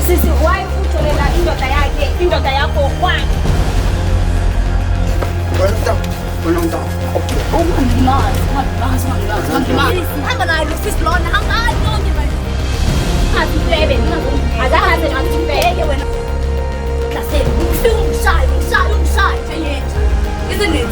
Sisi, why ujolela indoda yakhe, indoda yakho, why? Hamba naye lo sisi lona, hamba nonke manje. Ungathi azahaze ngathi ubheke wena. Hlasela, ufike ungishaye, ungishaye, ungishaye njengenja. Isn't it?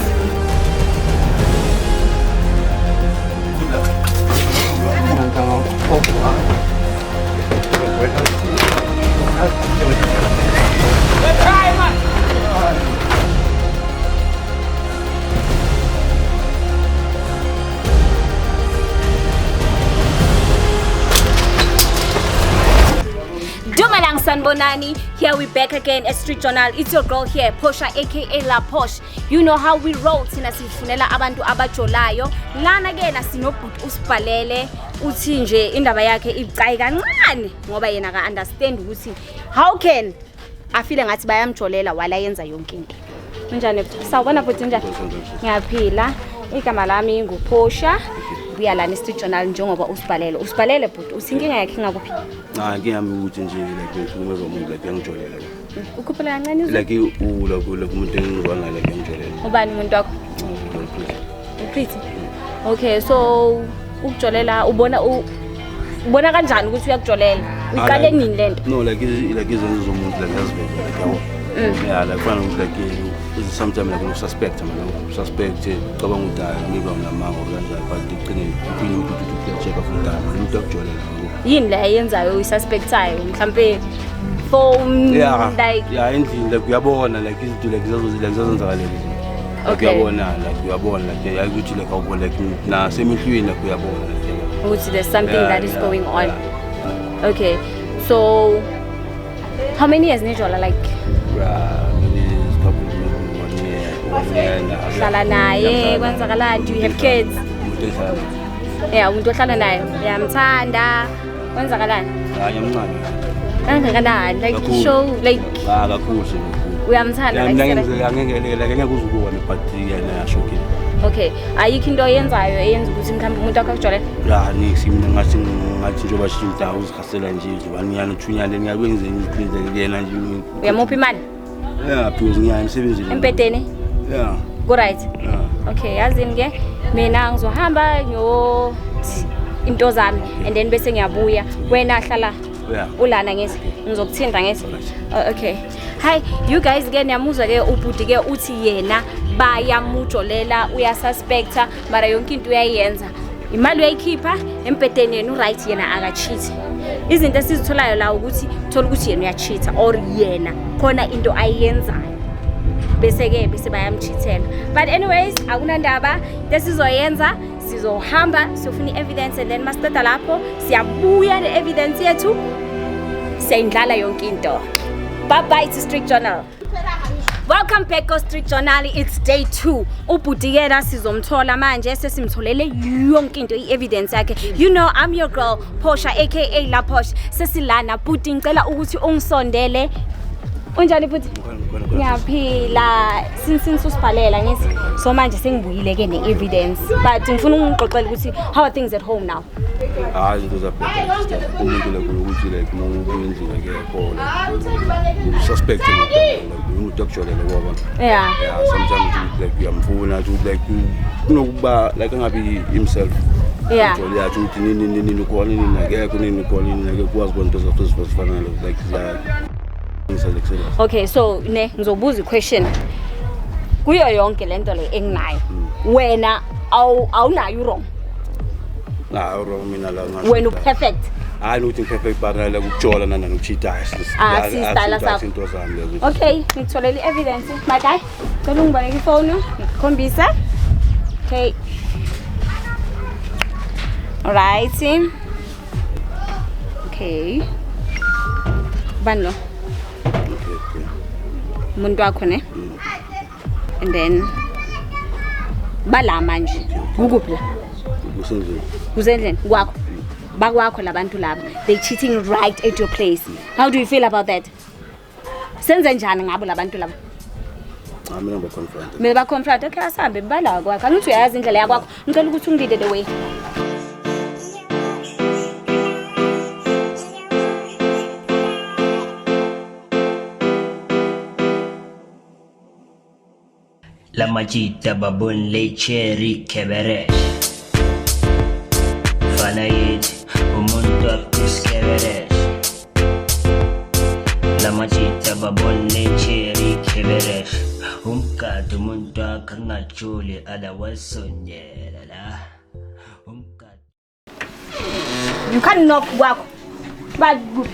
Dumelang Sanbonani, here we back again at Street Journal. It's your girl here, Posha aka La Posh. You know how we roll, thina sifunela abantu abajolayo. Lana ke na sinobhuti usibhalele uthi nje indaba yakhe ibucayi kancane ngoba yena ka understand ukuthi how can afile ngathi bayamjolela wala yenza yonke into. Unjani bhuti? Sawubona bhuti, njani? Ngiyaphila. Igama lami nguPosha. Buya lana e-Street Journal njengoba usibhalele. Usibhalele bhuti, uthi inkinga yakhe ingakuphi? Cha, inkinga yami ukuthi nje like ngihlukumeza umuntu, like uyangijolela. Ukhuphula kancane izwi. Like like umuntu engizwana naye, like uyangijolela. Ubani umuntu wakho? UPretty. Okay, so ukujolela ubona ubona kanjani ukuthi uyakujolela? Uyiqale nini lento? No, like like izenzo zomuntu like yaziveza, like yabo. Yeah, like kufana nokuthi like sometimes like ususpect man, ususpect ucabanga ukuthi hayi maybe awunamanga or kanjani, but ekugcineni uphinde uthi uthi uyacheck futhi hayi man, umuntu uyakujolela yabo. Yini le ayenzayo uyisuspectayo? Mhlambe phone, like Yeah, endlini like uyabona like izinto like zazo like zazenzakalela izinto. Like uyabona, like uyabona like hayi ukuthi like awubona like nasemehlweni like uyabona like yabo. Ukuthi there's something that is going on. Yeah. Okay. So how many years nijola like? Yeah, maybe it's couple, maybe 1 year, 1 year and a half. Hlala naye, kwenzakalani? Do you have kids? Umuntu engihlala naye. Yeah, umuntu ohlala naye. Uyamthanda. Kwenzakalani? Hayi, ngiyamncane. Kangakanani? Like Kakhulu. show like Ah, kakhulu nje, kakhulu. Uyamthanda Yeah, like mina angeke like angeke uze ubone, but yena yashokile. Okay, ayikho into oyenzayo eyenza ukuthi mhlawumbe umuntu wakho akujolele? Ya, nix, mina ngathi njengoba shinta uzihasela nje ubaniyana uthunyane ngiyakwenza izinto yena nje. Uyamupha imali? Yeah, because ngiya emsebenzini. Embhedeni? Yeah. Ku right. Yeah. Okay, yazini ke mina ngizohamba ngiyo into zami and then bese ngiyabuya. Wena hlala ulana ngithi ngizokuthinta ngithi. Alright. Oh, okay. Hi, you guys ke niyamuzwa ke ubhuti ke uthi yena bayamujolela, uyasuspecta mara yonke into uyayenza. Imali uyayikhipha embhedeni yena uright, yena akacheat. Izinto esizitholayo la ukuthi thola ukuthi yena uyacheata or yena khona into ayenzayo. Bese ke bese bayamcheatela. But anyways, akunandaba, into esizoyenza sizohamba siyofuna i-evidence and then masiqeda lapho siyabuya ne-evidence yethu siyayindlala yonke into. Bye bye to Street Journal. Welcome back to Street Journal. It's day 2. Ubhuti yena sizomthola manje, sesimtholele yonke into, i-evidence yakhe. You know I'm your girl Posha aka La Posh. Sesilana bhuti, ngicela ukuthi ungisondele. Unjani bhuti? Ngiyaphila. Since usibhalela ngithi. So manje sengibuyile ke ne-evidence. But ngifuna ungixoxele ukuthi how are things at home now? Hayi, izinto zabheda sister. Umuntu like ukuthi like uma ubuya endlini akekho like suspect like umuntu akujolela ngoba yeah, sometimes ukuthi like uyamfuna ukuthi like kunokuba like angabi himself. Ujole yathi ukuthi nini nini nini ukhona nini akekho nini ukhona nini akekho wazi bonke into zakho zifana like like serious. Okay, so ne ngizobuza i-question. Kuyo yonke lento le enginayo. Wena awunayo wrong. Nah, wrong mina la ngasho. Wena u-perfect. Hayi ukuthi perfect but like ukujola nana nokucheata. Ah, si-style sakho. Into zami lezo. Okay, ngitholele i-evidence. My guy, cela ungiboleke ifoni, ngikukhombise. Okay. Alright. Okay. Bani lo? Okay. Umuntu wakho ne? And then bala manje. Kukuphi la? Kusendlini. Kusendlini kwakho. Bakwakho labantu laba. They cheating right at your place. How do you feel about that? Senze njani ngabo labantu laba? Cha, mina ngiba-confront. Kumele ba-confront. Okay, asambe bala kwakho. Angithi uyayazi indlela yakwakho. Ngicela ukuthi ungilide the way. La majita babon le cherry keberesh. Fana yithi umuntu akuskeberesh. La majita babon le cherry keberesh. Umkade umuntu akangajuli otherwise sonyela la. Umkade. You can't knock kwakho. Ba kuphi?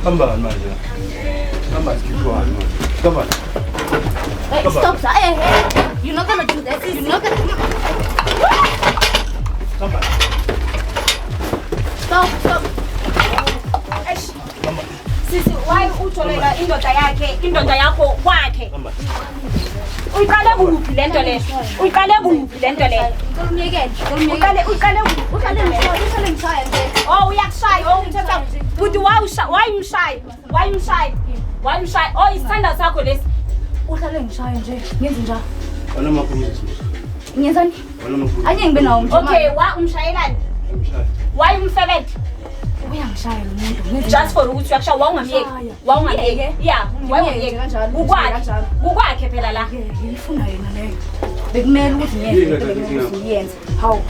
Hambani manje. Hamba sikhipha manje. Hambani. Hey, stop, sir. Hey, hey. You're not gonna do that. You're not gonna. Stop, stop. Eish. Sisi, why ujolela indoda yakhe, indoda yakho kwakhe? Uyiqale kuphi lento le? Uyiqale kuphi lento le? Ngicela umyekele. Ngicela umyekele. Uqale kuphi? Uhlale ngishaya, uhlale ngishaya nje. Oh, uyakushaya. Oh, umthatha. Buti, why usha why umshaya? Why umshaya? Why umshaya? Oh, isithanda sakho lesi. Uhlale ngishaya nje. Ngenze njalo. Wena makhulu. Ngiyenzani? Wena makhulu. Anye ngibe nawo nje. Okay, why umshayelani? Umshaya. Why umfebethe? Uyangishaya lo muntu. Ngenze Just for ukuthi uyakushaya, wawungamyeki. Shaya. Wawungamyeki. Ngiyeke. Yeah, wawungamyeki. Kanjalo, Kukwakhe. kanjalo. Kukwakhe phela la. Ngiyifuna yena leyo. Bekumele ukuthi ngiyenze Yini into le bekumele nto ukuthi ngiyenze. Hawu.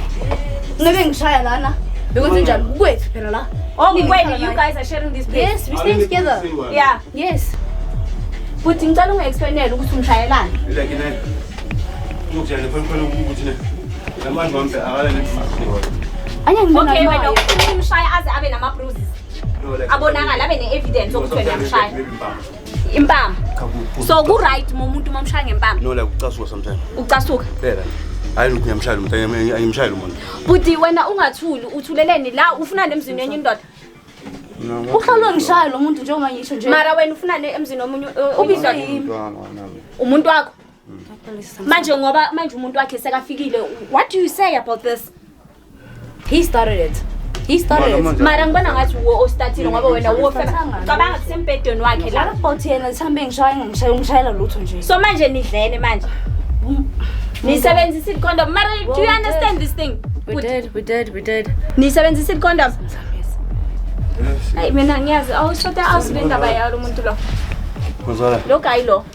Ngabe ngishaya lana. Bekwenze njani? Kukwethu phela la. Oh, Nini wait, ngihlala you naye. guys are sharing this place. Yes, we stay together. Yeah. Yes. Buti, ngicela ungi-explainele ukuthi umshayelani. Like ne. Ngokujana khona khona ukuthi ne. Lamanzi wami akala ne. Anye ngibe Okay, nayo. wena ufuna umshaya aze abe nama-bruises. Abonakala abe ne-evidence yokuthi wena uyamshaya. Impama. So ku-right uma umuntu uma umshaya ngempama? No, like ucasuka sometimes. Ucasuka. Phela. Hayi lokhu ngiyamshaya umuntu, angimshayeli umuntu. Buti, wena ungathuli, uthuleleni la ufunani emzini wenye indoda? Uhlale ngishaya lo muntu njengoba ngisho nje. Mara wena ufunani emzini womunye Ubizwa indoda? yimi. Umuntu wakho. Manje ngoba manje umuntu wakhe sekafikile, what do you say about this? He started it. He started it. Mara ngibona ngathi uwo ostartile ngoba wena uwofeba. Cabanga kusembhedeni wakhe la. What about yena sihambe ngishaya ngishaya ngishayela lutho nje. So manje nidlene manje. Nisebenzisile condom. Mara, do you understand this thing? We did, we did, we did. Nisebenzisile condom. Hayi mina ngiyazi awushoda awusibe indaba yalo umuntu lo. Kuzwala. Lo guy lo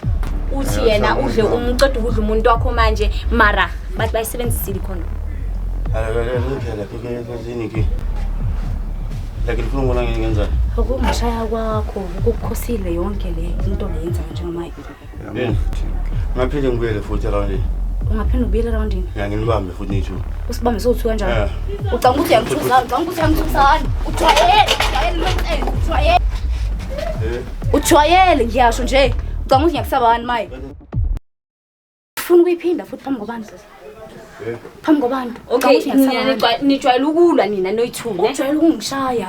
uthi yena udle umqeda ukudla umuntu wakho manje mara bathi bayisebenzisile condom. Phela ke ke. Like ngifuna ukubona ngenzani. Ukungishaya kwakho ukukhosile yonke le into le yenzayo njengamanje. Yini? Ngaphinde ngibuyele futhi around. Ungaphinde ubuyele roundini. Ya nginibambe futhi nithu. Usibambe sowuthu kanjani? Eh. Ucanga ukuthi uyangithusa, ucanga ukuthi uyangithusani. Ujwayele, ujwayele, ujwayele. Ujwayele ngiyasho nje. Ucanga ukuthi ngiyakusabani maye. Ufuna ukuyiphinda futhi phambi kwabantu. Phambi kwabantu. Okay, nina nijwayele ukulwa nina noyi-two ne? Ujwayele ukungishaya.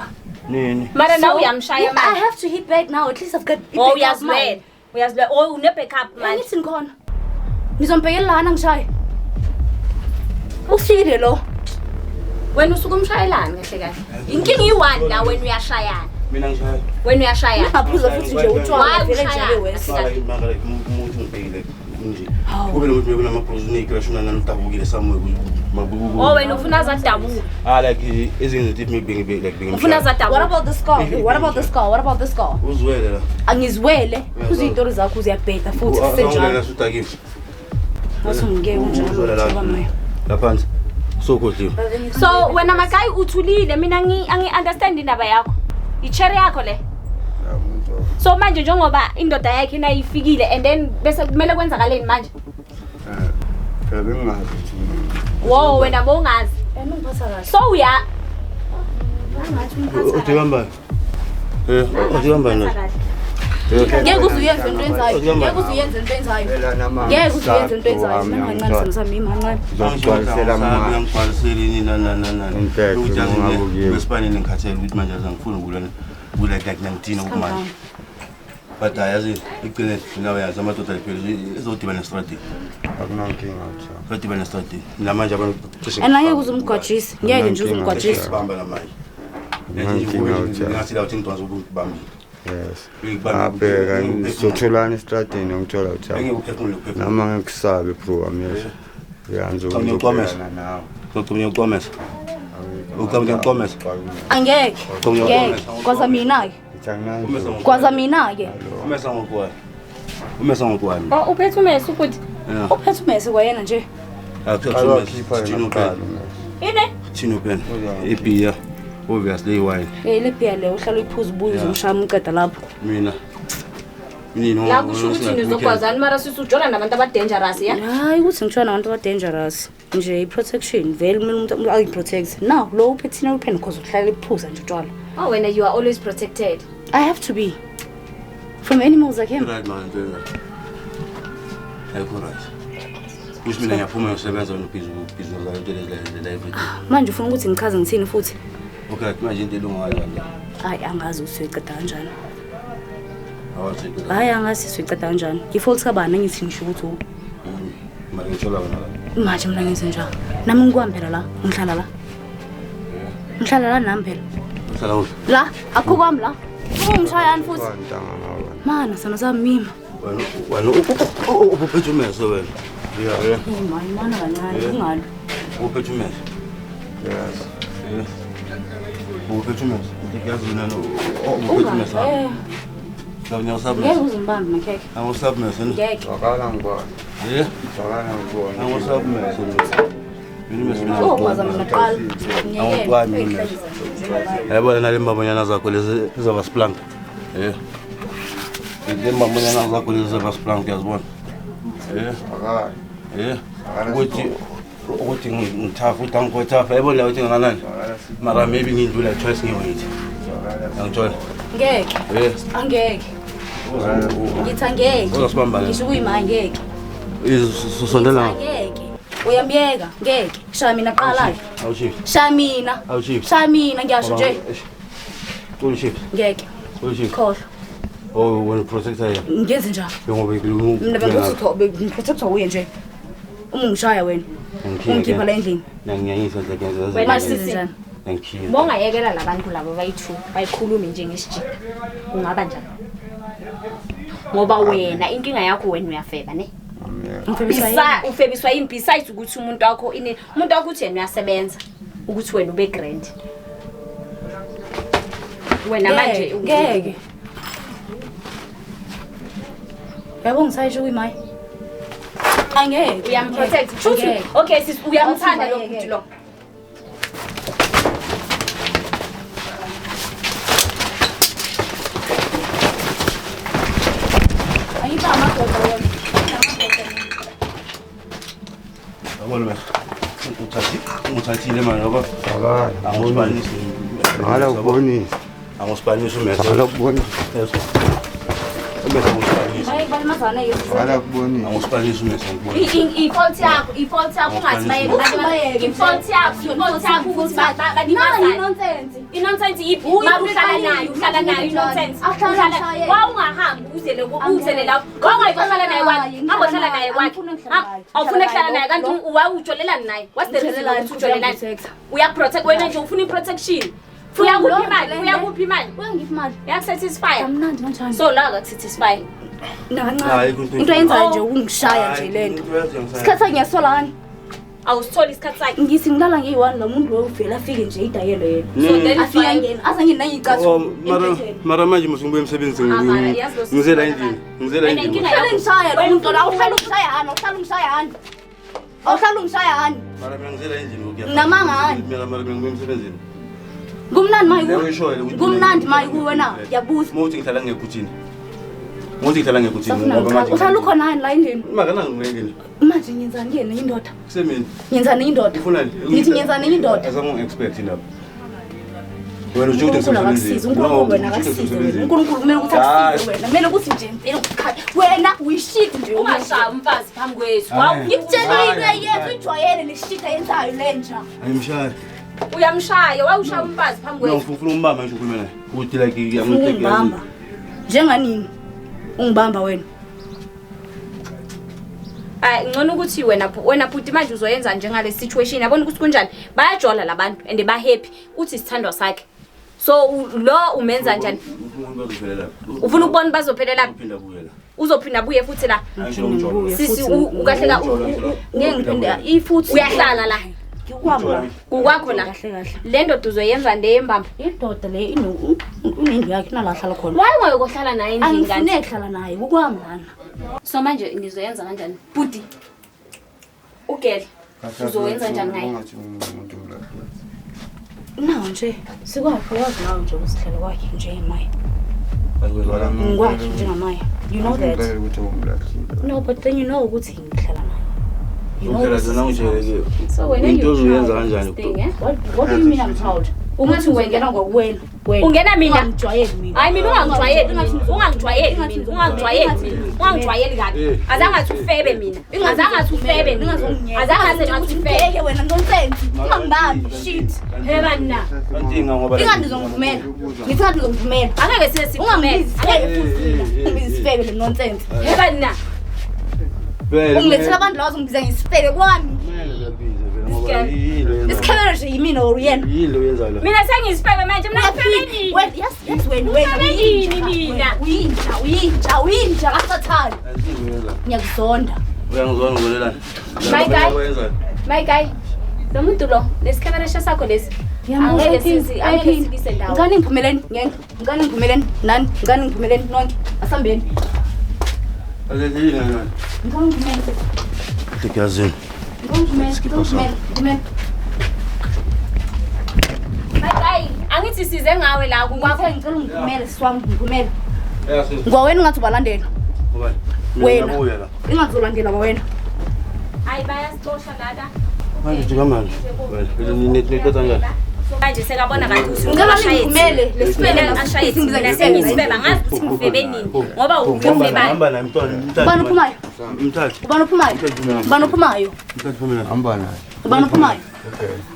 Nini? Mara nawe uyamshaya I manje. have to hit back now. At least I've got Oh uyazwela. Uyazwela. Oh une backup manje. Angithi ngikhona. Ngizombhekela lana ngishaye. Usile lo. Wena usuke umshayelani kahle kahle. Inkinga iyi-one la wena uyashayana. Mina ngishaya. Wena uyashayana. Ngaphuza futhi nje utshwala Why vele nje ushaya? wese. Mara mara umuntu ngibhekile nje. Kube nomuntu bekunama-bruise uney'crash unananudabukile somewhere. Oh wena ufuna azadabuka. Ah like ezinye izinto maybe like Ufuna What azadabuka. about the scar? What about the scar? What about the scar? Uzwele la. Angizwele. Uziyitori zakho uziyabheda futhi kusenjalo. Udakiwe. Awusungeke unjalo. Uzwele la. La phansi. Sokhodliwe. So wena Makai uthulile mina angi understand indaba yakho. I-cherry yakho le. So manje njengoba indoda yakhe nayifikile and then bese kumele kwenzakaleni manje? Phela bengingazi ukuthi Wo wena bowungazi. Ungiphatha kahle. So uya Angathi ungiphatha. Uthi Uthi kahle. Ngeke uze uyenze into enzayo. Ngeke uze uyenze into enzayo. Phela nama Ngeke uze uyenze into enzayo. Mina kancane sami kancane. Ngizogcwalisela mama. Ngiyangigcwalisela ini nani nani nani. Umthetho Ukuthi yazi ungabukiwe. Besibane ngikhathele ukuthi manje angifuni ukulwana kula like ngangithina Calm ukumanje. down. But yazi ekugcineni nawe yazi amadoda liphela izodibana estradini. Akunankinga uthabo. Izodibana estradini. Namanje abantu cishe And angeke uze umgwajise, ngeke nje uze umgwajise. Bamba namanje. Akunankinga uthabo. Ngathi la uthi ngidonsa ukubambile. Yes. Ngikubambe. Abheka sitholana estradini ngithola uthabo. Ngeke uphefumule uphefumule. Nami angikusabi bro amiyesha. Uyanzi Cha, ngiyokuqomesa. ukubhekana nawe. Ucabanga ngiyokuqomesa. Ucabanga ngiyokuqomesa. Angeke. Ngeke. Kwaza mina ke. Ngithi anginankinga. Kwaza mina ke. Umesa ngokuwayo. Umesa ngokuwayo. Oh, uphethe umese ubhuti. Yeah. Uphethe umese kwayena nje. Abakhipha yena kuqala. Ine? Thino pen. Ibhiya. Obviously iwine. Eh le bhiya le uhlala uyiphuza ubuye uzomshaya umqeda lapho. Mina. Mina La kusho ukuthi nizogwazana mara sisi ujola nabantu aba-dangerous ya? Hayi ukuthi ngitshona nabantu aba-dangerous. Nje i-protection vele kumele umuntu ayi-protect. Now lo uphethe thina upheni cause uhlala ephuza nje utshwala. Oh wena you are always protected. I have to be. From animals like him. Right man, very right. Ayikho right. Kusho mina ngiyaphuma ngiyosebenza wena ubhizi ubhizi udlala into lezi la everything. Manje ufuna ukuthi ngichaze ngithini futhi? Okay, manje into elungayo la. Hayi angazi ukuthi uyoyiqeda kanjani. Awazi. Hayi angazi uyoyiqeda kanjani. I-fault kabani angithi ngisho ukuthi u. Mara ngithola wena la. Manje mina ngenze njani? Nami ngikwami phela la, ngihlala la. Ngihlala la nami phela. Uhlala kuphi? La, akukho kwami la. Ungishayani futhi? Ntanga nawe. Mana sana samima. Wena wena uphethe umese wena. Yeah, yeah. Hey man, mana kancane ungalwi. Uphethe umese. Yes. Yeah. Uphethe umese. Ngiyazi mina uphethe umese. Eh, Ngiyawusabmesa. ngeke uzimbambe makhekhe. Angusabmesa. Ngeke. Wakala ngibona. Yeah. Wakala ngibona. Angusabmesa. Mina umese mina. Oh, kwaza mina kuqala. Awukwami mina. Yabona nale mbabonyana zakho lezi ezaba splank. Eh. Le mbabonyana zakho lezi ezaba splank uyazibona. Eh. Wakala. Eh. Ukuthi ukuthi ngithafa uthi angikho thafa yabona la uthi ngakanani. Mara maybe ngindlula choice ngiwait. Angithola. Ngeke. Eh. Angeke. Ngithi angeke. Uzosibamba la. Ngisho kuyima angeke. Isondela. Angeke. Uyamyeka, ngeke. Shaya mina qala ke. Awuchief. Shaya mina. Awuchief. Shaya mina ngiyasho nje. Uli chief. Ngeke. Uli chief. Khohlwa. Oh, wena protector yena. Ngenze njani? Njengoba ikhuluma. Mina bengithi ngiprotectwa uye nje. Uma ungishaya wena. Ungikhipha la endlini. Ngiyanginyanyisa nje ngenza. Wena Manje sisi. senze njani? Ngikhiye. Bongayekela labantu labo bayi-two bayikhulume njengesijika. Kungaba njani? Ngoba wena inkinga yakho wena uyafeba ne? Ngifebiswa yini? Ufebiswa yini besides ukuthi umuntu wakho ini umuntu wakho uthi yena uyasebenza ukuthi wena ube grand. Wena manje Ngeke. Yabo ngisayisho kuyimayi. Angeke. uyamprotect. Shuthi Angeke. okay sis uyamthanda lo Angeke. bhuti lo. Ayipha amadoda wena. Yabona manje. Uthathile manje yabo. Wakala. Anguspanisi. Wakala ukubonisa. Anguspanisi umese. Wakala ukubonisa. Umese anguspanisi. Hayi balimazana yini? Wakala ukubonisa. Anguspanisi umese ngikubona. I-fault yakho, i-fault yakho ungathi bayeke. I-fault yakho, i-fault yakho ukuthi balimazane. Nonsense. I-nonsense yiphi? Mara uhlala naye, uhlala naye i-nonsense. Ahlala Uhlala ngishayele. wawungahambi uzele uzele lapho. Wawungayihlala naye kwakhe. Hamba uhlala naye kwakhe. Angifuni ukuhlala naye. Awufuna ukuhlala naye kanti wawujolelani naye. What's the reason Ngijolelani, ukuthi ujolelani? uyakuprotecta. Uyakuprotect wena nje ufuna i-protection. Uyakuphi imali? Uyakuphi imali? Uyangipha imali. Uyakusatisfy. Kamnandi kanjani? So la akakusatisfy. Nakancane. Into ayenzayo nje ukungishaya nje lento. Isikhathi sakhe ngiyasola kani? Awusitholi isikhathi sakhe. Ngithi ngilala ngeyi-one lo muntu loyo uvele afike nje idayelo yena. So then Afike angene, aze angene nangiyicathu. Oh, mara mara manje musungibuye emsebenzini Ah, mara, yazi lo ngizela endlini. Ngizela Wena endlini. inkinga Uhlale ngishaya lo muntu lo, awuhlale ungishaya hani, awuhlale ungishaya hani. Awuhlale ungishaya hani. Mara mina ngizela endlini ngokuya. Nginamanga hani. Mina mara mina ngibuye emsebenzini. Kumnandi mayi Leyo kuwe. ishoyo ukuthi Kumnandi mayi kuwe na, ngiyabuza. Uma uthi ngihlala ngekhuthini. Uma uthi ngihlala ngekhuthini Safuna ngoba ngichaze. manje. Uhlala ukhona hani la endlini? Makana ngilendlini. Manje ngiyenzani kuyena indoda? Kusemini. Ngiyenzani indoda? Ufunani? Ngithi ngiyenzani indoda? Azange ngi-expect lapho. Wena usho ukuthi uNkulunkulu akakusize, ngisemsebenzini. uNkulunkulu wena akasize wena. uNkulunkulu kumele ukuthi akusize wena. Kumele ukuthi nje impela ukukhanya. Wena uyishit nje. Ungashaya umfazi phambi kwethu. Hayi. Ngikutshelile uyayethu ujwayele le shit ayenzayo lenja. Ayimshaya. Uyamshaya, wawushaya umfazi phambi No, kwethu. ngifuna umbamba nje ukhulume naye. Ukuthi like Ufuna ukungibamba. Njenganini? Ungibamba wena. Hayi ngcono ukuthi wena wena bhuti manje uzoyenza njengale situation. Yabona ukuthi kunjani? Bayajola labantu and ba happy. Uthi isithandwa sakhe. So lo umenza njani? Ufuna ukubona bazophelela Uphinda abuye la. Uzophinda abuye futhi la. Ngibuye Sisi futhi. ukahle ka Ngeke ngiphinde ifuthi. Uyahlala la. Kukwami la. Kukwakho la. Kahle kahle. Le ndoda uzoyenza ndeyembamba. Indoda le unendlu yakhe nala ahlala khona. Why ungayokuhlala naye endlini kanti? Angifune kuhlala naye kukwami lana. So manje nizoyenza kanjani? Bhuti. Ugele. Uzowenza njani ngaye? Ungathi umuntu la. Nawo nje sikwakhe wazi nawe nje ukusihlala kwakhe nje maye. Ngikwakhe njengamaye. You know that. Ngicela ukuthi ungimlahlile. No, but then you know ukuthi ngihlala naye. You know Phela this zona is his house. ngitshele So wena into you ozoyenza proud of kanjani? this thing, eh? What do you mean I'm proud? Ungathi Ukuthi wena ungena ngokwena wena. Ungena mina? Ungangijwayeli mina. Hayi mina ungangijwayeli mina. Ungangijwayeli mina. Ungangijwayeli mina. Ungangijwayeli kabi. Azange athi ufebe mina. Azange athi ufebe mina. Azange athi ufebe. Ngeke wena nonsense. Ungangibambi shit. Heba na. Inkinga ngoba Ingathi ngizongivumela. Ngithi ngathi ngizongivumela. Angeke size sivumele. Ungangibizi isifebe futhi mina. Ungibiza isifebe le nonsense. Heba na. Ungilethela abantu laba bazongibiza ngesifebe kwami. Kumele uyakubiza vele ngoba yini lo yenza. Isikhabelo nje yimina or yena. Yini lo yenza la? Mina sengiyisifebe manje mina ngifebe nini? Wena yes yes wena wena. Ufebe nini mina? Uyinja uyinja uyinja kasathane. Yini lo yenza? Ngiyakuzonda. Uyangizona ngizolelana. My guy. Wenza. My guy. Lo muntu lo lesikhamera sakho lesi. Angeke sizi angeke sibise ndawo. Ngicela ngiphumeleni ngeke. Ngicela ngiphumeleni nani? Ngicela ngiphumeleni nonke. Asambeni. Alelini nani? Ngicela ngiphumeleni. Ngiyazini. Ngicela ngiphumeleni. Ngicela ngiphumeleni. My guy, angithi size ngawe la kukwakho. Ngicela ngicela ngiphumele siswami ngiphumele. Yeah sis. Ngwawena ungathi ubalandela. Ubani? Wena. Mina ngiyabuya la. Ingathi uzolandela kwawena. Hayi bayasixosha lana. Manje jika manje. Wena niqeda kanjani? Manje sekabona kanti uthi Ngicela ngiphumele lesifebe ashaye mina sengiyisifebe angazi ukuthi ngifebe nini ngoba ufebani. Hamba naye mntwana. Ubani ophumayo? Mthathe. Ubani ophumayo? Ubani ophumayo? Mthathe phumela. Hamba naye. Ubani ophumayo?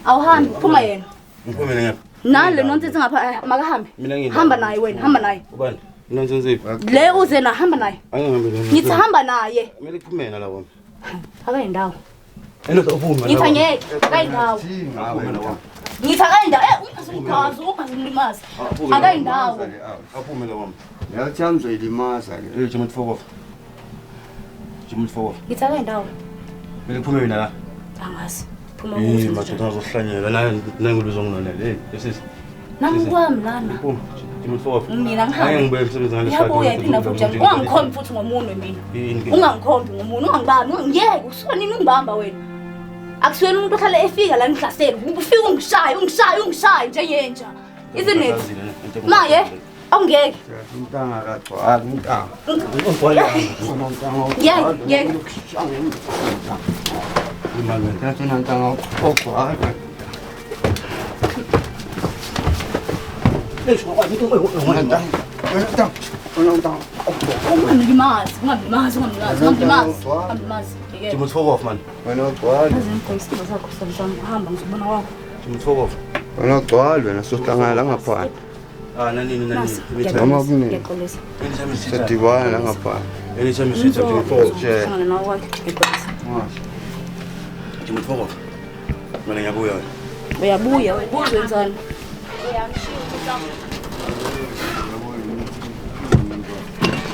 Awuhambi, phuma yena. Ngiphumele ngapha. Nani le nonsense ngapha makahambe. Mina ngina. Hamba naye wena, hamba naye. Ubani? Nonsense iphi? Le uze na hamba naye. Angihambe lona. Ngithi hamba naye. Kumele kuphume yena la kwami. Akayindawo. Endoda uphuma. Ngithi angeke, akayindawo. Ngithi akayindawo. Eh, ungazumkhazi, ungazumlimazi. Akayindawo. Aphume la kwami. Yathi ngizoyilimaza le. Eh jima tfokof. Jima tfokof. Ngithi akayindawo. Kumele kuphume mina la. Angazi. Phuma Eh ukuthi. madoda azohlanyela la nanguluzo nginonele. Eh sisi. Nami kwami lana. Phuma. Jima tfokof. Mina ngihambe. Angeke ngibuye emsebenzini ngalesi Uyabuya iphinda futhi njalo. Ungangikhombi futhi ngomunwe mina. Yini? Ungangikhombi ngomunwe, ungangibambi, ungangiyeke, usuka nini ungibamba wena? Akusuyena umuntu ohlale efika la ngihlasele. Ufika ungishaye, ungishaye, ungishaye njengenja. Isn't it? Maye, awungeke. Umntanga kagcwali umntanga. Ngeke, ngeke. Thatha unantanga ogcwali. Unantanga. Ungamlimazi, ungamlimazi, ungamlimazi, ungamlimazi. Ungamlimazi. Ngeke. Jima tfokof man. Wena ugcwali. Yazi ngigqoke isithimba sakho sami hamba ngizobona kwakho. Jima tfokof. Wena ugcwali wena sohlangana la ngaphandle. Ah nanini nanini. Nasi, Noma kunini. ngiyaxolisa. Anytime is it. Sidibana la ngaphandle. Anytime is it. Jima tfokof. Ngizohlangana nawe kwakhe, ngiyaxolisa. Jima tfokof. Mina ngiyabuya. Uyabuya, uyabuya wenzani?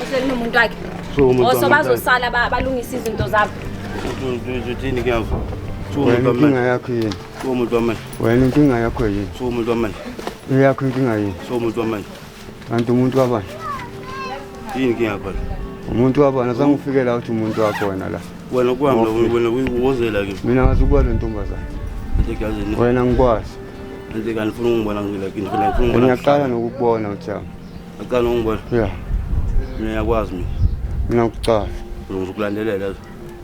Usenomuntu wakhe. So umuntu. Oso bazosala balungisa izinto zabo. Uthini ke yavo? Wena inkinga yakho yini? Umuntu wamanje. Wena inkinga yakho yini? So umuntu wamanje. Eyakho inkinga yini? So umuntu wamanje. Kanti umuntu wabani? Yini inkinga yakho? Umuntu wabani? Azange ufike la uthi umuntu wakho wena la. Wena kwami wena wozela ke. Mina ngazi ukuba le ntombazane. Ngiyazini. Wena ngikwazi. Ngeke ngifuna ukungibona ngila kini ngifuna ukungibona. Ngiyaqala nokukubona uthami. Aqala ukungibona. Yeah. Mina ngiyakwazi mina. Mina ukuqala. Ngizokulandelela.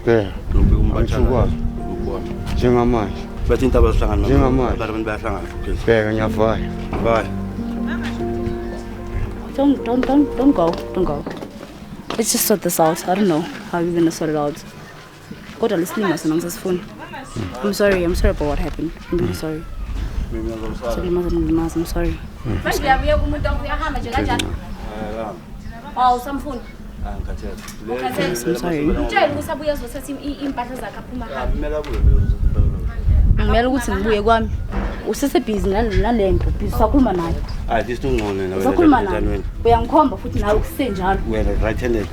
Bheka. Ngizokubika umbatshana. Angikwazi. Ukubona. Njengamanje. Bathi into abahlangana. Njengamanje. Abantu bayahlangana futhi. Bheka ngiyavaya. Bye. Don't go. Don't go. Let's just sort this out. I don't know how you're gonna sort it out. Kodwa lesilima sona ngisasifuna. I'm sorry. I'm sorry about what happened. I'm really sorry. I'm sorry. Manje uyabuya kumuntu wakho uyahamba nje kanjani? Awu usamfuna. Angikhathele. Ukhathele? I'm sorry. Mtshele ukuthi abuye azothatha iy'mpahla zakhe aphuma ahambe. Kumele abuye vele uzothatha impahla. Ngimele ukuthi ngibuye kwami. Usesebhizi nale nto, busy usakhuluma naye. Hayi this ungcono wena. Usakhuluma naye. Uyangikhomba futhi nawe kusenjalo. Wena right handed.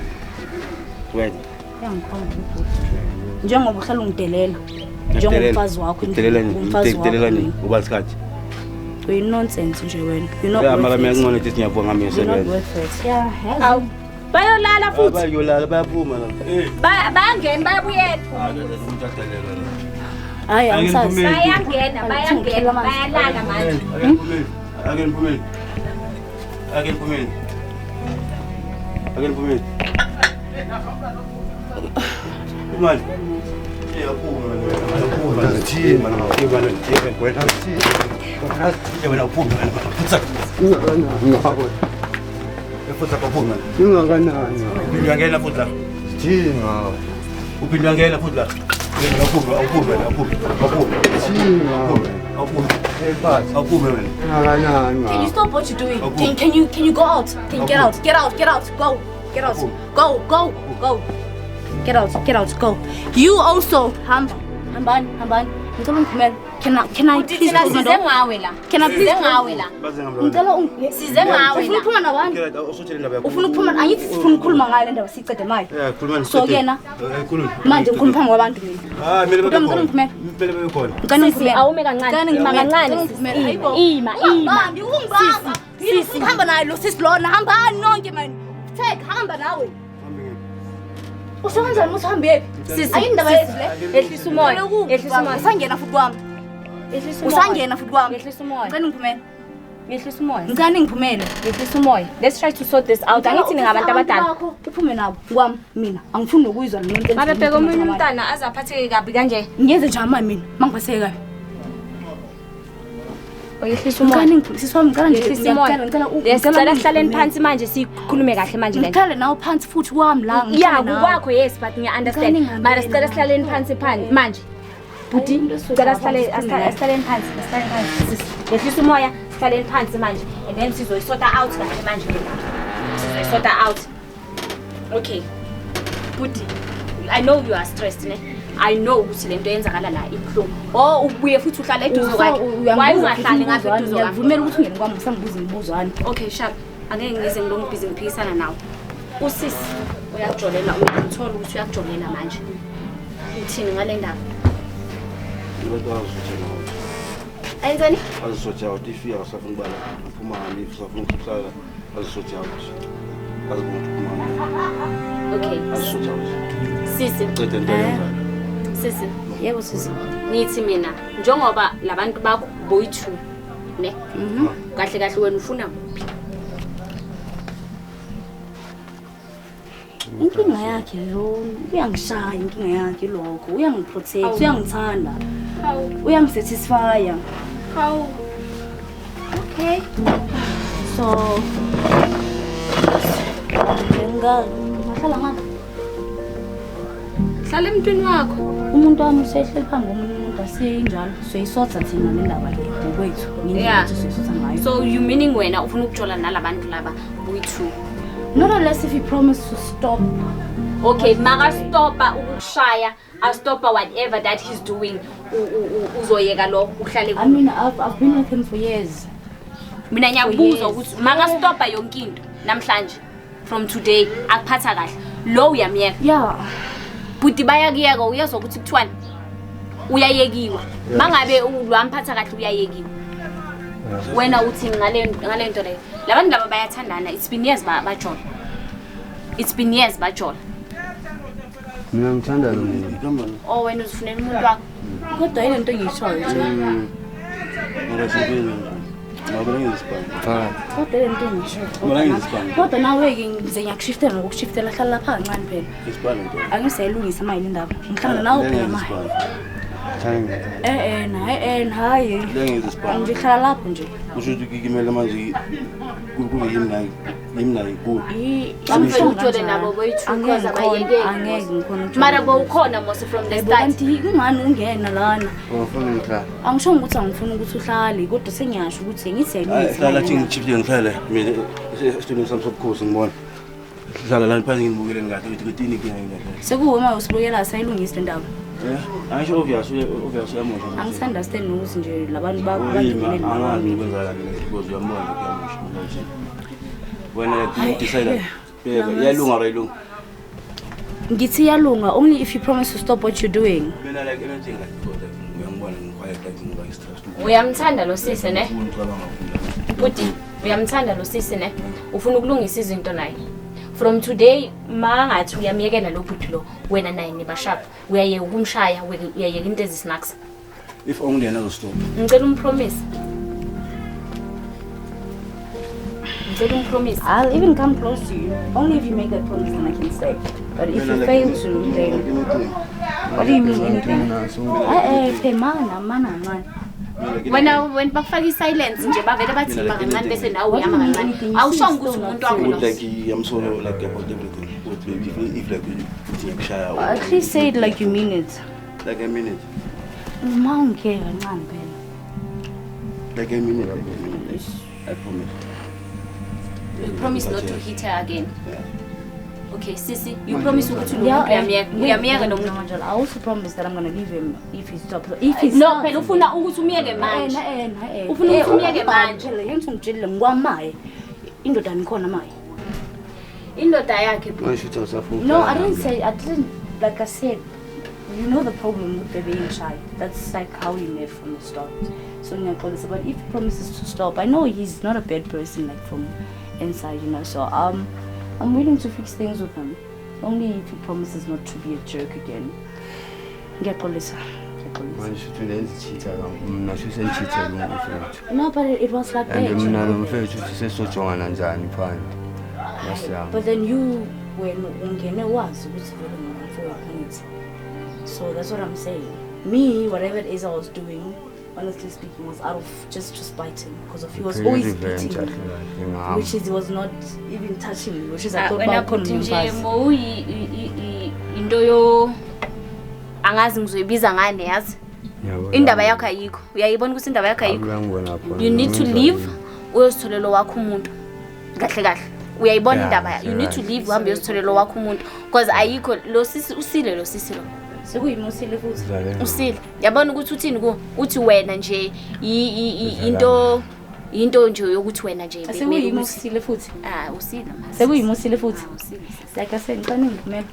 Wena. Uyangikhomba ubhuti. Njengoba uhlala ungidelela. Njengomfazi wakho. Udelela nini? Umfazi wakho. Udelela nini? Uba isikhathi. Uyi-nonsense nje wena. You're not Ya mara worth mina it. ngcono ukuthi ngiyavuka ngami You're not ngiyosebenza. worth it. Yeah, yazi. Awu, bayolala futhi. Bayolala bayaphuma la. Eh. Bayangena bayabuyela. Ah, umuntu adelelwa la. Hayi, angisazi. Bayangena, bayangena, bayalala manje. Ake niphumeni. Ake niphumeni. Ake niphumeni. Ake niphumeni. Imali. Iyaphuma wena. Thini mana wena wena wena uphuma wena. Futsa. Ingakanani ngawe? Futsa kaphuma. Ingakanani ngawe? Uphinde uyangena futhi la. Thini ngawe? Uphinde uyangena futhi la. Awuphume, awuphume, awuphume, awuphume. Thini ngawe? Awuphume. Hey, Awuphume wena. Ingakanani Can you ngawe? stop what you're doing? Okay. Can you go out? Can you get out? Get out, get out, go. Get out. Go, go, go. Get out, get out, go. You also hamba. Hambani, hambani. Ngicela ungiphumele. Can I Uthi please thina close my size door? ngawe la. Can I please Size ngawe la. Baze ngamlona. Ngicela Size ngawe Ufuna la. ukuphuma nabantu? Usutshele indaba yakho. Ufuna ukuphuma angithi sifuna ukukhuluma ngayo le ndaba siyicede manje. Yeah, khuluma So kena khuluma. manje ngikhuluma phambi kwabantu mina. Ah, kumele babe Ngicela khona. ungiphumele. Kumele babe khona. Ngicela Sisi, ungiphumele. awume kancane. Ngicela Ima kancane, ngicela sisi. ungiphumele. Hayibo. Ima, ima. Ungibambi, ungibamba. Sisi, sisi. Hamba naye lo sisi lona, hambani nonke mani. Take hamba nawe. Usho kanjani ukuthi uhambe yephi? Sisi, Ayini indaba sisi. yethu le. Yehlisa umoya. Yehlisa umoya. Usangena futhi kwami. Yehlisa umoya. Usangena futhi kwami. Yehlisa umoya. Ngicela ngiphumele. Yehlisa umoya. Ngicela ngiphumele. Yehlisa umoya. Let's try to sort this out. Angithi ningabantu abadala. Uphume nabo kwami mina. Angifuni nokuyizwa le nto. Mabebheka omunye umntana aze aphatheke kabi kanje. Ngiyenze njani manje mina? Mangiphatheke kabi. Oyehlisa umoya. Ngicela ngiphumele. Sisi wami ngicela nje Yehlisa umoya. ngiyacela ngicela Yes, sicela sihlaleni phansi manje sikhulume kahle manje le nto. Ngihlale nawe phansi futhi kwami la. ngihlale Yeah, nawe. kukwakho yes, but ngiya understand. Ngicela Mara sicela ningihambele. sihlaleni phansi phansi manje. Bhuti, Into sicela sihlale sikhulume ngayo. asihlaleni phansi, asihlaleni phansi. Sisi, yehlisa umoya, sihlaleni phansi manje and then sizoyisorta out kahle manje le ndaba. Sizoyisorta out. Okay. Bhuti, I know you are stressed ne. I know ukuthi lento yenzakala la ibuhlungu. Oh, ubuye futhi uhlala eduze kwakhe. Why ungahlali ngapha eduze kwakhe? Ngiyakuvumela ukuthi ungene kwami usangibuza imibuzwane. Okay, sharp. Angeke ngize ngilonge busy ngiphikisana nawe. Usisi uyakujolela, uyamthola ukuthi uyakujolela manje. Uthini ngale ndaba? Abantu azosotshela out. Ayenzani? Azosotshela out if uyasafuna ukubala uphuma ngami if usafuna ukuhlala azosotshela out. Azibona ukuthi uphuma ngami. Okay. Azosotshela out. Sisi, Cede into yenzayo. sisi, Yebo sisi. ngithi mina njengoba labantu bakho boyi-two ne? Kahle kahle wena ufuna kuphi? Inkinga yakhe lo uyangishaya inkinga yakhe lokho uyangiprotect uyangithanda uyangisatisfya. Hawu. Okay. So ngahlala ngapha. Hlala emntwini wakho. Umuntu wami usehleli phambi komunye umuntu asenjalo soyisotha thina le ndaba le ngokwethu ngendlela Yeah. ethu soyisotha ngayo. So you meaning wena ufuna ukujola nalabantu laba boyi-two? Not unless if you promise to stop. Okay, makastopa ukukushaya, astopa whatever that he's doing, uzoyeka lo uhlale I kulo. mean I've been with him for years. Mina ngiyakubuza years. ukuthi makastopa yonke into namhlanje from today akuphatha kahle. Lo uyamyeka. Yeah. Bhuti bayakuyeka uyezwa ukuthi kuthiwani? Uyayekiwa. Mangabe lwamphatha kahle uyayekiwa. Wena uthini ngale nto leyo? Labantu laba bayathandana. It's been years bajola. It's been years bajola. Mina ngithanda lo muntu. Oh wena uzifunela umuntu wakho. Kodwa yile nto engiyishoyo nje. Ngakasebeni nje. Ngabona ngizisibani. Phakathi. Kodwa yile nto engiyishoyo. Mina ngizisibani. Kodwa nawe-ke ngize ngiyakushiftela ngokushiftela hlala lapha kancane phela. Isibani nto. Angisayilungisa manje le ndaba. Ngihlangana nawe phela manje. Thanda. Eh eh hayi. Lengizisibani. Nje hlala lapho nje. Kusho ukuthi kumele manje kube yimi naye. Yimi naye kuwe. Bamfuna ujole nabo boyi-two because abayekeki. Angeke ngikhona ukujola. Mara bowukhona mos from the Yebo, start. kanti kungani ungena lana? Ufuna ngihlale. Angisho ukuthi angifuni ukuthi uhlale kodwa sengiyasho ukuthi ngithi Hayi siyayilungisa. hlala thi ngichifile ngihlale mina esitulweni sami sobukhosi ngibona. Hlala la phansi ngibukele ngathi ukuthi kuthini inkinga yini. Sekuwe uma usibukela sayilungisa le ndaba. Eh, angisho obvious obvious uyamosha. Angisi-understand nokuthi nje labantu bakho Uyima bagimeleni angazi kwenzakala because uyambona kuyamosha. Wena like decide. Bheka iyalunga or ayilunga. Ngithi iyalunga only if you promise to stop what you're doing. Mina like anything like because like uyangibona ngiquiet like ngiba i-stress. Uyamthanda lo sisi ne? Ngicabanga kakhulu. Bhuti, uyamthanda lo sisi ne? Ufuna ukulungisa izinto naye. From today mangathi uyamyekela lo bhuti lo, wena naye nibashapha. Uyayeka ukumshaya, uyayeka into ezisnacks. If only yena azostop. Ngicela umpromise. Ngicela umpromise. I'll even come close to you. Only if you make that promise then I can stay. But if you fail to, then what do you mean anything? Eh eh, mana mana man. Wena wena bakufaka i-silence nje bavele bathi ima kancane bese nawe uyama kancane. Awushongo ukuthi umuntu wakho lo. Ukuthi like I'm solo like about everything. Ukuthi baby if like uthi ngiyakushaya or At least say it like you mean it. like a minute. Uma ungeke kancane phela. Like a minute, like a minute. Like, I promise. You promise not to hit her again. Yeah. Okay, sisi, you promise ukuthi lo muntu uyamyeka. Uyamyeka lo muntu. muntu. I also promise that I'm gonna leave him if he stops. If he No, phela ufuna ukuthi umyeke manje. Eh eh. Ufuna ukuthi umyeke manje. Phela yena ungitshelile ngikwamaye. Indoda nikhona maye. Indoda yakhe bhuti. Manje uthi awusafuni. No, I didn't say I didn't like I said you know the problem with baby being shy. That's like how we met from the start. So ngiyaxolisa, but if he promises to stop, I know he's not a bad person like from inside, you know. So I'm willing to fix things with him. Only if he promises not to be a jerk again. Ngiyaxolisa. Ngiyaxolisa. Manje shuthi ulenzi-cheater mna shuthi sengicheatele umfethu. No, but it was like And that. mina nomfethu uthi sesojongana njani phandle. Masiyami. But then you when ungene wazi ukuthi vele ngumfowethu angithi. So that's what I'm saying. Me, whatever it is I was doing, honestly speaking, was out of just to spite him because of he was always Revenge beating me, kahle kahle ngami. which is he was not even touching me, which is I Ah, thought wena bakhona bhuti nje umfazi. mowuyi into yo angazi ngizoyibiza ngani yazi. Yabo, Indaba yabo. yakho ayikho. Uyayibona ukuthi indaba yakho ayikho. Akula ngibona khona. You need to Ngizwa leave yini. uyozitholela wakho umuntu. Kahle kahle. Uyayibona Yeah, indaba you need to right. leave uhambe uyozitholela wakho umuntu because ayikho lo sisi usile lo sisi lo. Sekuyimusile futhi. Udlale ngami. Usile. Yabona ukuthi uthini ku uthi wena nje into nje yokuthi wena nje bekumele ukuthi- Sekuyimusile futhi. Ah, usile manje. Sekuyimusile futhi. Ah, usile sisi. Like I said, ngicela ningivumele.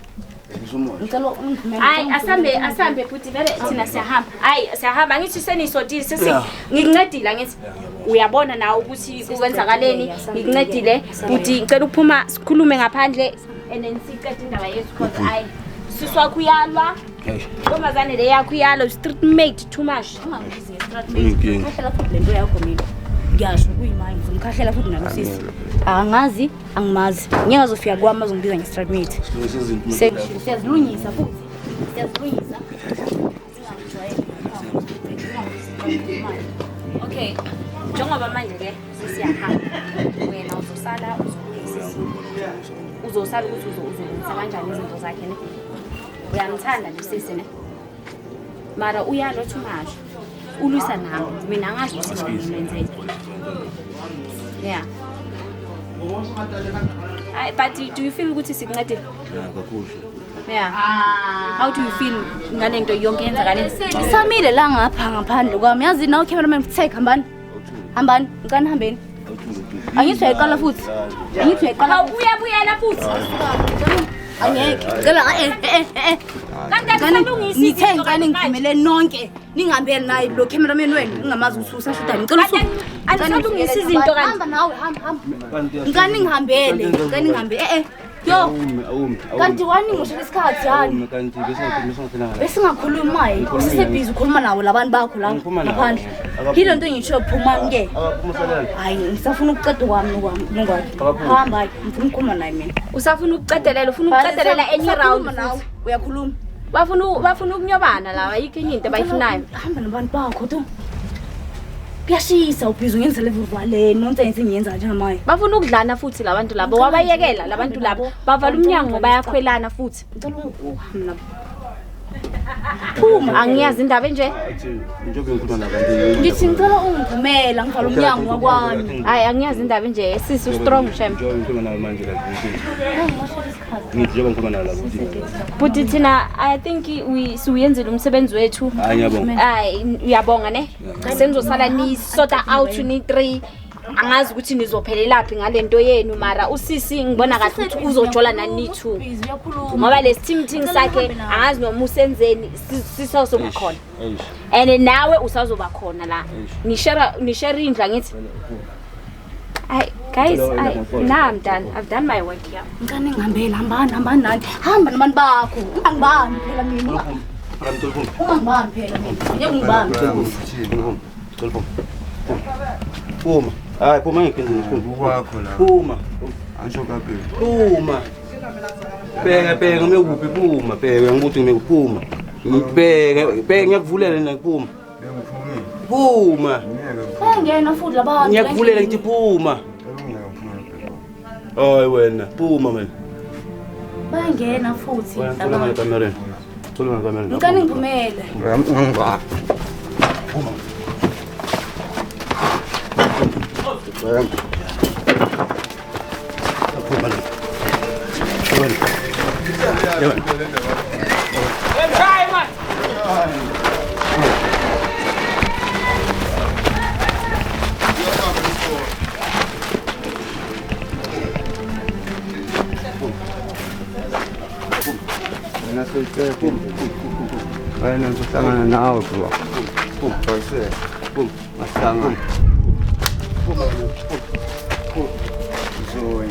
Ngicela ungivumele. Hayi asambe asambe futhi vele thina siyahamba. Hayi siyahamba ngithi senisotile sesi Yeah. ngikuncedile angithi. Uyabona nawe ukuthi kwenzakaleni ngikuncedile futhi ngicela ukuphuma sikhulume ngaphandle and then siqede indaba yethu because hayi sisi wakho uyalwa. Eish. Intombazane le yakho uyalwa street mate too much. Ungangibizi nge-street Inkinga. mate. Ngikhahlela futhi lento yakho mina. Ngiyasho kuyimanje ngizomkhahlela futhi nalo sisi. Angazi, angimazi. Ngeke azofika kwami azongibiza nge-street mate. Silungisa izinto. Siyazilungisa futhi. Siyazilungisa. Okay. Njengoba manje ke sesiyahamba. Wena uzosala uzolungisa izinto. Uzosala ukuthi uzolungisa kanjani izinto zakhe ne? Uyamthanda lo sisi ne? Mara uyalwa too much. Ulwisa nami. Mina angazi ukuthi ngimenzeni. Yeah. Ay, but do you feel ukuthi sikuncedile? Yeah, kakhulu. Yeah. How do you feel ngale nto yonke yenzakaleni? Samile la ngapha ngaphandle kwami. Yazi nawe cameraman take hambani. Hambani, ngicela nihambeni. Angithi uyayiqala futhi. Angithi uyayiqala. Hawu uyabuyela futhi. Angeke. Ngicela eh eh eh. Kanti akusalungisi Ngithe izinto ngicela kanti manje. ningivumele nonke. Ningihambeli naye lo cameraman wenu ngingamazi ukuthi usashuda. Ngicela usuke. Anisalungisi izinto kanti. Hamba nawe hamba hamba. Ngicela ningihambele. Ngicela ningihambele. Eh eh. Yo, Awume, awume. kanti waningishela isikhathi yani. Awume kanti bese ngathina. Besingakhulumi maye. Sisebhizi ukhuluma nawo labantu bakho la Ngikhuluma nabo. ngaphandle. Yile nto engisho phumani ke. Akaphumelela. Hayi ngisafuna ukuqeda kwami nokwami nokwakhe. Akaphumi. Hamba hayi ngifuna ukukhuluma naye mina. Usafuna ukuqedelela, ufuna ukuqedelela enye round. Usakhuluma nawe, uyakhuluma. Bafuna ukunyobana la, ayikho enye into abayifunayo. Hamba nabantu bakho to. Kuyashisa ubhizi ungenza level vale nonsense engiyenza njengamanje. Bafuna ukudlana futhi labantu labo, wabayekela labantu labo, bavala umnyango bayakhwelana futhi. Ngicela uhambe nabo. Phuma. Angiyazi indaba enje. Njengoba ngikhuluma nabantu. Ngithi ngicela ungiphumela ngivala umnyango wakwami. Hayi angiyazi indaba enje. Sisi u-strong shem. Njengoba ngikhuluma nawe manje la ukuthi. Ngithi njengoba ngikhuluma nawe la ukuthi. But thina I think we siwuyenzile umsebenzi wethu. Hayi ngiyabonga. Hayi uyabonga ne. Senizosala ni sort out ni 3. Angazi ukuthi nizophelelaphi ngalento yenu mara usisi ngibona kahle ukuthi uzojola nani 2. Busy uyakhuluma. Ngoba lesithimthing sakhe angazi noma usenzeni sisazoba khona. Eish. And nawe usazoba khona la. Nishare indlu angithi. Ay guys, nah, I'm done. I've done my work here. Ngicela ningihambele hambani hambani nani. Hamba nabantu bakho. Ungangibambi phela mina. Ungangibambi phela mina. Ngeke ungibambe. Phuma. Hayi phuma ngeke Ukwakho la. Phuma. Angisho kaphi. Phuma. Bheka bheka ngime kuphi phuma bheka ngikuthi ngime kuphuma. Ngibheke bheka ngiyakuvulela nina phuma. Bengiphumile. Phuma. Ngeke. Bayangena futhi labantu. Ngiyakuvulela ngithi phuma. Ngeke ngiphume. Hayi wena phuma mina. Bayangena futhi Wena khuluma labantu. nekamereni. Khuluma nekamereni. Ngicela ningiphumele. Ungangibambi. Phuma. Phuma. Phuma. Wena soyicela. Wena ngizohlangana nawe bro. Bhayise. Masihlangane. Zoe.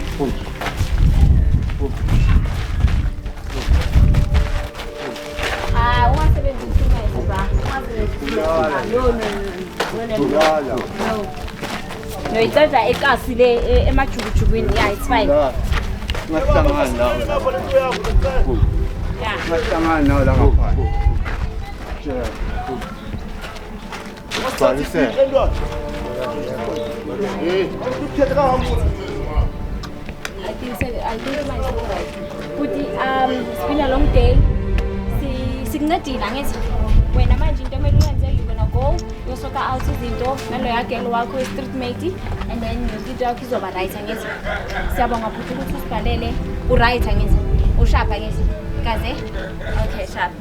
Ah, ungasebenzisi imali ba. Ungasebenzisi. No no no. Kulala. No, iceda ekasi le emajukujukwini. Yeah, it's fine. Masihlangane nawe. Yeah. Masihlangane nawe la ngaphandle. Bhayise. I think so, I think it might be alright. But it's been a long day. Sikuncedile angithi wena manje into emele uyenze you're gonna go uyosort out izinto naloya girl wakho i-street mate and then yonke into yakho izoba right angithi. Siyabonga futhi ukuthi usibhalele u-right angithi. Ushapha angithi. Kaze? Okay, sharp.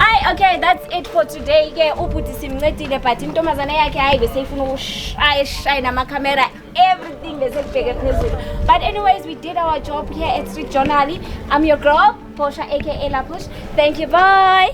Ay, okay, that's it for today ke. Ubhuti simncedile but intombazane yakhe hayi beseyifuna ukushaya shaya namakhamera everything besekubheke phezulu. But anyways, we did our job here at Street Journal. I'm your girl, Portia aka La Push. Thank you, bye.